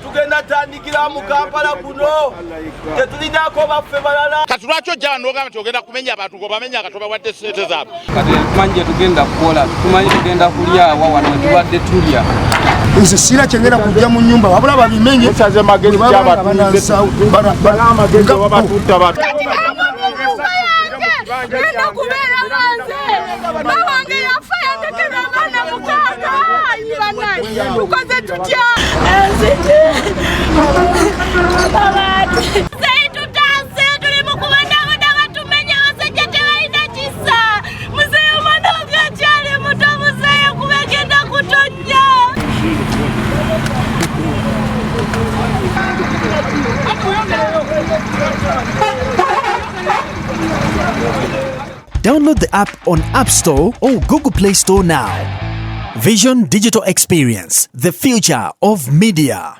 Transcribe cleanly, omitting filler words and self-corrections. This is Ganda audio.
Tugenda tandikira mu Kampala kuno, tetulinako baffe balala. Kati lwaki ojja nogamba nti ogenda kumenya abantu ng'obamenya nga tobawadde sente zaabwe? Kati tumanyi gye tugenda kukola, tumanyi tugenda kulyawa wano wetubadde tulya. Nze sira kyengenda kujja mu nyumba wabula babimenye. Musaze magezi kyabatuuze amagezi oba batutta batu. Genda kubeera wanze, bawange yafa yandekera abaana 6. Banaye, tukoze tutya? Enzigi, amabaati zeitutase, tuli mu kubonabona, batumenya, abasajja tebalina kisa. Muzeeyi, omwana wange akyali muto, muzeeyi, kuba egenda kutonnya. Download the app on App Store or Google Play Store now. Vision Digital Experience, the future of media.